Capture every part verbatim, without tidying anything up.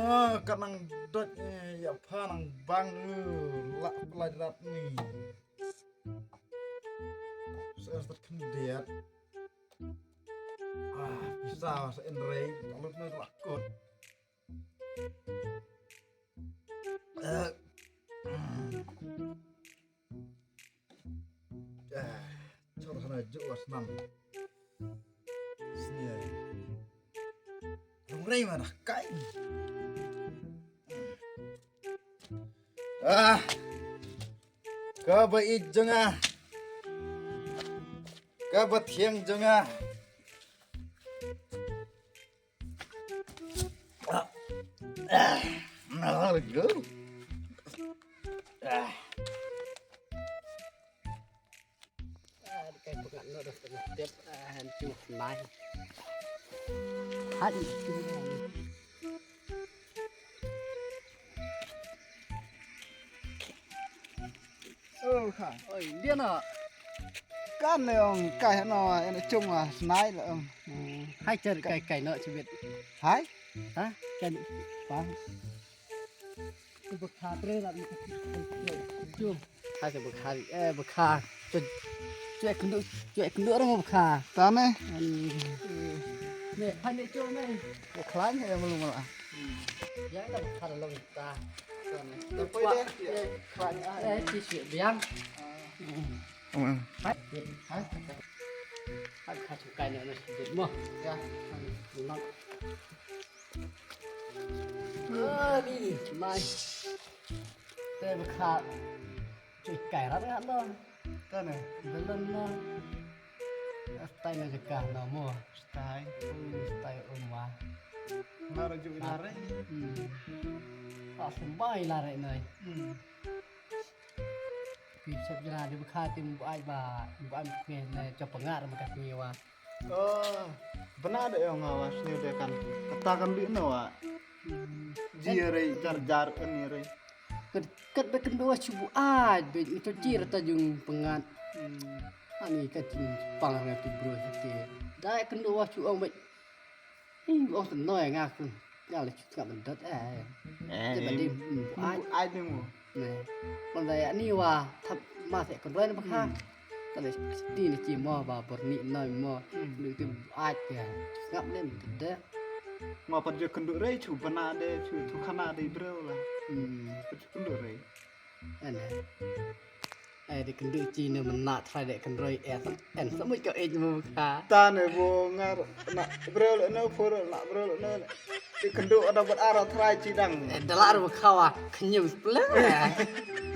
Ah, ka nang dot, eh, ïa pha nang bang, eh, la pla rat ni. Sa sa khyndiat. Ah, pisa sa en rei, lut na la kut. Eh. Ah, chor hana ju was nam. Sini. Rung rei mana kai. Ah. Ka ba ïeit jong nga. Ka ba thiang jong nga. Ah. Ah. Let's go. Ah. Ah, kai pyngat noh dah tengah tiap, ah, han chu nai. Hai. Oh, kha. Oi, dia na. Kan ne ong kai no, en chung ah, snai la ong. Hai cher kai kai no chibit. Hai? Ha? Kan pa. Bkha tre la. Chu. Hai se bkha, eh, bkha. Chu, chu ek ndu, chu ek ndu ro bkha. Ta ne? Ne, hai ne chu ne. Bkha ne em lu mala. Ya ta bkha la long ta. Ta ne. Ta poi de. Bkha ne. Eh, chi chi biang. Hai, hai. Hai kha chu kai ne ne. Mo. Ya. Hai. Ah, ni, mai. Te bkha. Chui kai rat ngat no. Tane. Belum no. Stai na jaka no mo. Stai. Stai uma. Lara ju lara. Hmm. Ah, sembai lara no. Hmm. Pi sep jera di bkha tim bu ai ba. Bu ai ne cho pengar ma ka ni wa. Oh, bna de ong wa sni de kan. Kata kan bi no wa. Ji rei jar jar kan ni rei. Kat kat de kan do wa chu bu ai be ni to ji rata jung pengat. Ani ka jing pang nga tu bro hati. Dai kan do wa chu ong be. Ih, ong tu noi nga kun. Nga le chu ka ban dot eh. Eh, ai ai ni mo. Ne. Kon da ya ni wa thap ma se kon roi na bkha. Hmm. Ka le ti ni chi mo ba bor ni noi mo. Hmm. Lu ti ai ya. Ngap ne de. Mo pat je kundu rei chu bana de chu tu khana de bro la. Hmm. Pat kundu rei. Ane. Eh, de kynduh chi ne men na trai de kynroi eh. En sa mut ka ej mu ka. Ta ne bo ngar na brel no por na brel no. De kynduh ada ber ara trai chi dang. Eh, dalar bu khawa khnyum sple.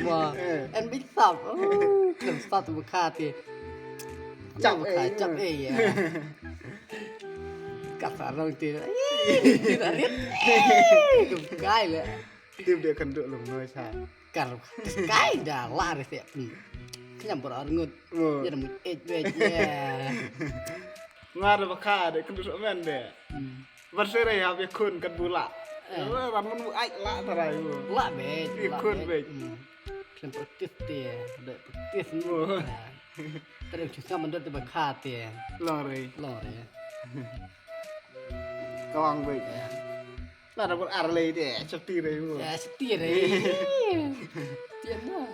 Mo. Eh. En bit sap. Oh, khnyum sap bu kha ti. Chap bu kha, eh, chap eh ya. Ka sa rong ti. Eh, ti da rit. Eh, kai le. Tip de kynduh lum noi sa. Kar kai da la re se. Knyam bor ar ngut. Oh. Ya da mut ej wej ya. Nga da bkha de kynduh sok men de. Hmm. Bar se re ya be kun kan bula. Eh. Ran mun mu ai la tarai mu. La be. Be kun be. Hmm. Klem praktis te, de praktis. Oh. Terus juga menurut bkha te. Long re. Long re. Kawang be. Ya. La da bor ar lei de, chapti rei mo. Ya, chapti rei. Tiap mo.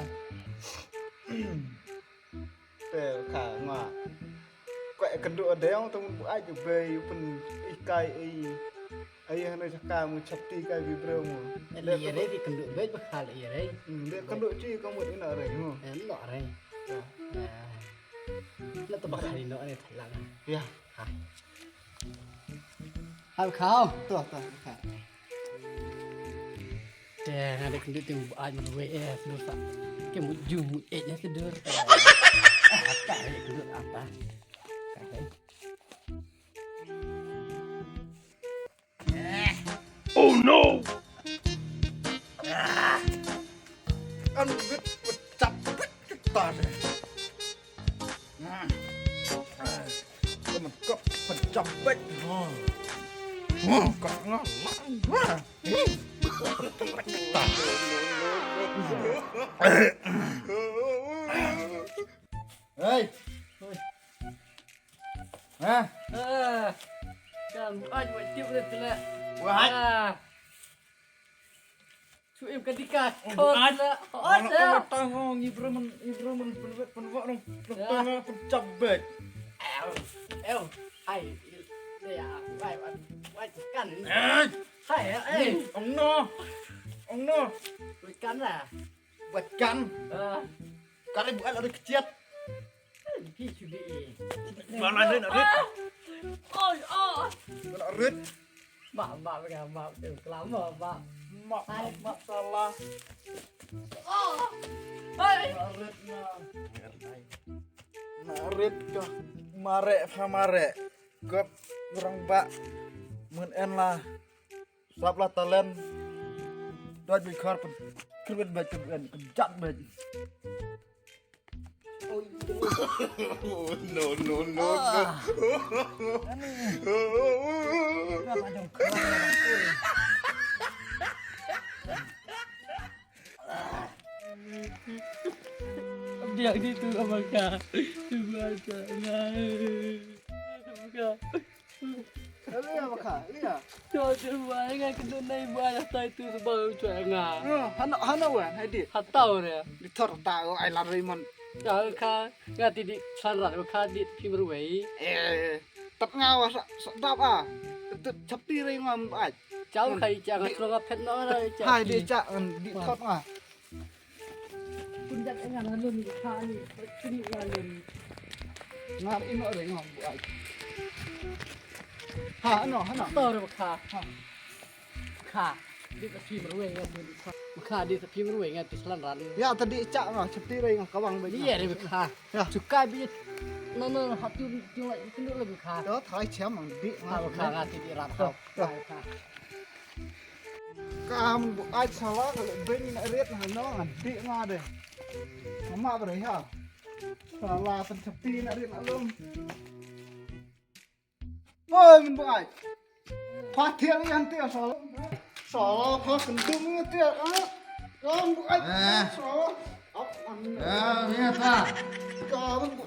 Te ka nga. Ko e kynduh de ong tong bu ai ju bei pun ikai ei. Ai hana jaka mu chapti kai bi bro mo. Ele ye rei ki kynduh bei ba khal ye rei. Hmm, de kynduh chi ka mut ina rei mo. Eh, no rei. Ya. Ya. La to ba khal ino rei thalang. Ya. Ha. Hal khao. To, to, to. Te nga dei kynduh te u ai man wei eh snu sa. Ke mu ju mu eh ne sedur. Ata dei kynduh ata. Oh no! An bit pecah bit kita deh. Nah. Temen kok pecah bit. Nah. Nah, kok ngalang. Nah. Hei. Hah? Ah. Kan, ai, buat tip dia tu lah. Buat? Ah. Tu em ka dika. Khot la. Khot la. Tang ong ibru men ibru men penwet penwet nong. Tang ong penjabet. Ew. Ew. Hai. Ya. Wai wai. Wai kan. Hai. Eh. Ong no. Ong no. Wai kan la. Wai kan. Ah. Kare bu ala kecil. Pi chu di. Mana ni nak rit? Oh oh. Nak rit. Mak mak bega mak tu kelama mak. Mak mak mak salah. Oh. Hai. Nak rit na. Nak rit ka. Mare ha mare. Kop orang bak. Mun en lah. Sap la talent. Doj bi khar pen. Kyrwet bej kyrwet kyrjat bej. No no no no. Dia gitu sama kak. Coba aja. Nah. Coba kak. Lia ba kha, lia. To tu ba nga kynduh nai ba ya tai tu ba u chwa nga. Hano hano wa hai di. Hatau re. Di thor ta o ai la Raymond. Ya kha nga ti di san rat ba kha di phim ruwei. Eh, tat nga wa sa dap a. Tu chapti re ngam ba. Chau khai cha nga tro nga phet no ra cha. Hai di cha di thot nga. Kun jat engan halun kha ni, kini halun. Ngar ino re ngam bu ai. Ha, ano, ano. To re kha. Ha. Kha. Di ta phim ruwei nga di kha. Kha di ta phim ruwei nga ti slan ran. Ya ta di cha nga chapti re nga kawang ba. Ni ya re kha. Ya. Chukai bi. No no hatu tu la tu le kha. To thai chem ang di. Ha kha nga ti di ran ha. Kam bu ai sala ka le bring na rit na no ngan di nga de. Mama bre ha. Sala pen chapi na rit na lum. Oi min bu ai. Pha thiang yan ti sala. Sala pha kendum yan ti ah. Kam bu ai. Sala. Ah, iya ta.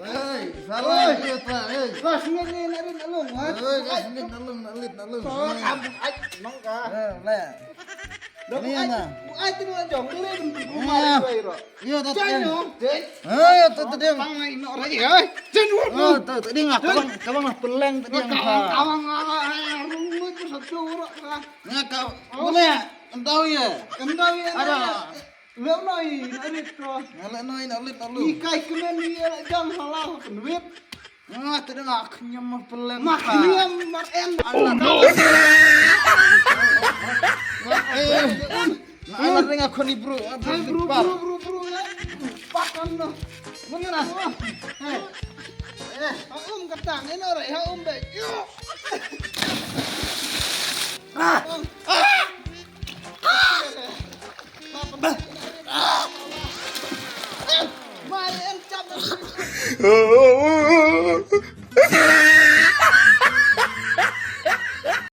Hei, salah iya ta. Hei. Ka sngewthuh ni na rin alung. Hei, ka sngewthuh na lung, na lit, na lung. Ka am ai nang ka. Eh, le. Ini na. Ai tu la jong le kan tu ma ri ro. Iya ta. Chen yo. Eh, ta ta ding. Tang ai no ri ai. Chen wo. Oh, ta ta ding ah, kabang kabang lah peleng ta ding. Kabang kabang ah, rung lu tu satu ro ka. Nga ka. Boleh. Entau ya. Entau ya. Ada. Leh noi na rit ko. Nga leh noi na lit na lu. Ni kai kmen ni la jam hala kan wit. Nga te dang ak nyam ma pelen. Ma nyam mar en. Oh no. Nga ala ring ak ni bro. Bro bro bro bro. Pakan no. Mun na. Eh. Ha um kata ni no re ha um be. Yo. Ah.